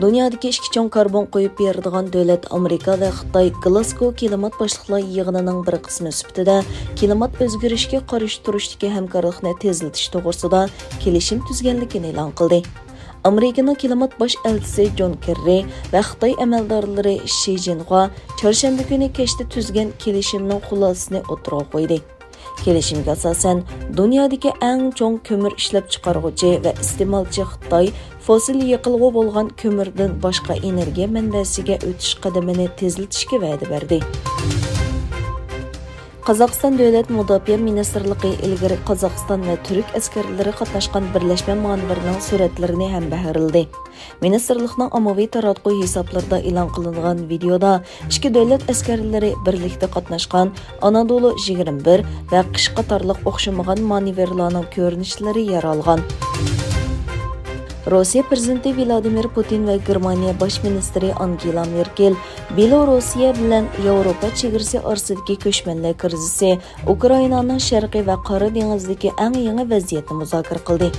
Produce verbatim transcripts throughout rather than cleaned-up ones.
دۇنيادىكى ئىككى چوڭ كاربون قويۇپ بېرىدىغان دۆلەت ئامېرىكا ۋە خىتاي گلاسگو كىلىمات باشلىقلار يىغىنىنىڭ بىر قىسمى سۈپىتىدە كىلىمات ئۆزگىرىشىگە قارشى تۇرۇشتىكى ھەمكارلىقنى تېزلىتىش توغرىسىدا كېلىشىم تۈزگەنلىكىنى ئېلان قىلدى. ئامېرىكىنىڭ كىلىمات باش ئەلچىسى جون كېررى ۋە خىتاي ئەمەلدارلىرى شى جىنخۇا چارشەنبە كۈنى كەچتە تۈزگەن كېلىشىمنىڭ خۇلاسىسىنى ئوتتۇرىغا قويدى. كېلىشىمگە ئاساسەن، دۇنيادىكى ئەڭ چوڭ كۆمۈر ئىشلەپچىقارغۇچى ۋە ئىستېمالچى خىتاي فوسىل يېقىلغۇ بولغان كۆمۈردىن باشقا ئېنېرگىيە مەنبەسىگە ئۆتۈش قەدىمىنى تېزلىتىشكە ۋەدە بەردى. قازاقىستان دۆلەت مۇداپىئە مىنىستىرلىقى ئىلگىرى قازاقىستان ۋە تۈرك ئەسكەرلىرى قاتناشقان بىرلەشمە مانېۋىرنىڭ سۈرەتلىرىنى ھەمبەھىرلىدى. مىنىستىرلىقنىڭ ئاممىۋى تاراتقۇ ھېسابلىرىدا ئېلان قىلىنغان ۋىدېيودا ئىككى دۆلەت ئەسكەرلىرى بىرلىكتە قاتناشقان ئانادولۇ يىگىرمە بىر ۋە قىش قاتارلىق ئوخشىمىغان مانېۋىرلارنىڭ كۆرۈنۈشلىرى يەر ئالغان. روسىيە پىرېزىدېنتى ۋلادىمىر پۇتىن ۋە گېرمانىيە باش مىنىستىرى ئانگېلا مېركېل بېلوروسىيە بىلەن ياۋروپا چېگرىسى ئارىسىدىكى كۆچمەنلەر كىرىزىسى ئۇكرائىنانىڭ شەرقىي ۋە قارا دېڭىزدىكى ئەڭ يېڭى ۋەزىيەتنى مۇزاكىرە قىلدى.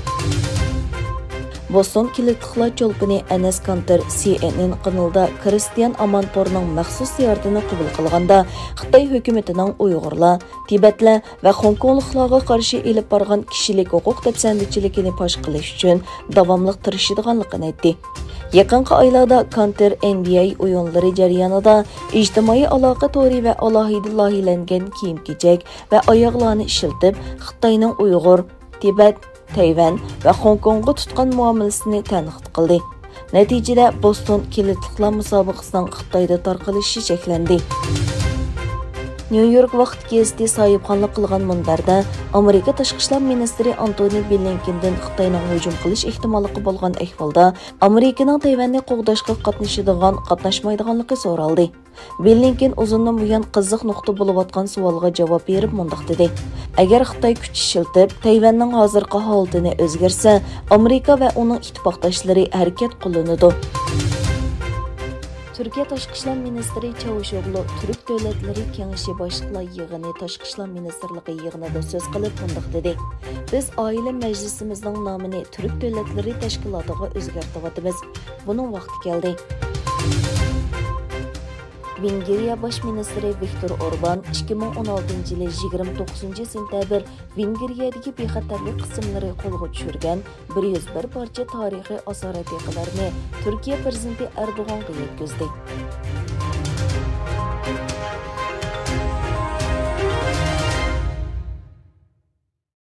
بوستون كىلىتلىقلار چولپىنى ئەنەس كانتېر سى ئېن ئېن قانىلىدا كىرىستىيان ئامانپورنىڭ مەخسۇس زىيارىتىنى قوبۇل قىلغاندا، خىتاي ھۆكۈمىتىنىڭ ئۇيغۇرلار، تىبەتلەر ۋە خوڭكوڭلۇقلارغا قارشى ئېلىپ بارغان كىشىلىك ھوقۇق دەپسەندىچىلىكىنى پاش قىلىش ئۈچۈن داۋاملىق تىرىشىدىغانلىقىنى ئېيتتى. يېقىنقى ئايلاردا كانتېر ئېن بى ئەي ئويۇنلىرى جەريانىدا ئىجتىمائىي ئالاقە تورى ۋە ئالاھىدە لايىھەلەنگەن كىيىم-كېچەك ۋە ئاياغلارنى ئىشلىتىپ، خىتاينىڭ ئۇيغۇر، تىبەت، تەيۋەن ۋە خوڭكوڭغا تۇتقان مۇئامىلىسىنى تەنقىد قىلدى. نەتىجىدە، بوستون كىلىتلىقلار مۇسابىقىسىنىڭ خىتايدا تارقىلىشى چەكلەندى. نيۇ يورك ۋاقىت گېزىتى ساھىبخانلىق قىلغان مۇنبەردە ئامېرىكا تاشقى ئىشلار مىنىستىرى ئانتونى بلىنكېندىن خىتاينىڭ ھۇجۇم قىلىش ئېھتىماللىقى بولغان ئەھۋالدا، ئامېرىكىنىڭ تەيۋەننى قوغداشقا قاتنىشىدىغان، قاتناشمايدىغانلىقى سورالدى. بلىنكېن ئۇزۇندىن بۇيان قىزىق نۇقتا بولۇۋاتقان سوئالغا جاۋاب بېرىپ مۇنداق دېدى: «ئەگەر خىتاي كۈچ ئىشلىتىپ، تەيۋەننىڭ ھازىرقى ھالىتىنى ئۆزگەرتسە، ئامېرىكا ۋە ئۇنىڭ ئىتتىپاقداشلىرى ھەرىكەت قوللىنىدۇ.» تۈركىيە تاشقى ئىشلار مىنىستىرى چاۋۇشئوغلۇ تۈرك دۆلەتلىرى كېڭىشى باشلىقلار يىغىنى تاشقى ئىشلار مىنىستىرلىقى يىغىنىدا سۆز قىلىپ مۇنداق دېدى: «بىز ئائىلە مەجلىسىمىزنىڭ نامىنى تۈرك دۆلەتلىرى تەشكىلاتىغا ئۆزگەرتىۋاتىمىز. بۇنىڭ ۋاقتى كەلدى.» ۋېنگرىيە باش مىنىستىرى ۋىكتور ئوربان ئىككى مىڭ ئون ئالتىنچى يىلى يىگىرمە توققۇزىنچى سېنتەبىر ۋېنگرىيەدىكى بىخەتەرلىك قىسىملىرى قولغا چۈشۈرگەن بىر يۈز بىر پارچە تارىخىي ئاسارئەتىقىلەرنى تۈركىيە پىرېزىدېنتى ئەردوغانغا يەتكۈزدى.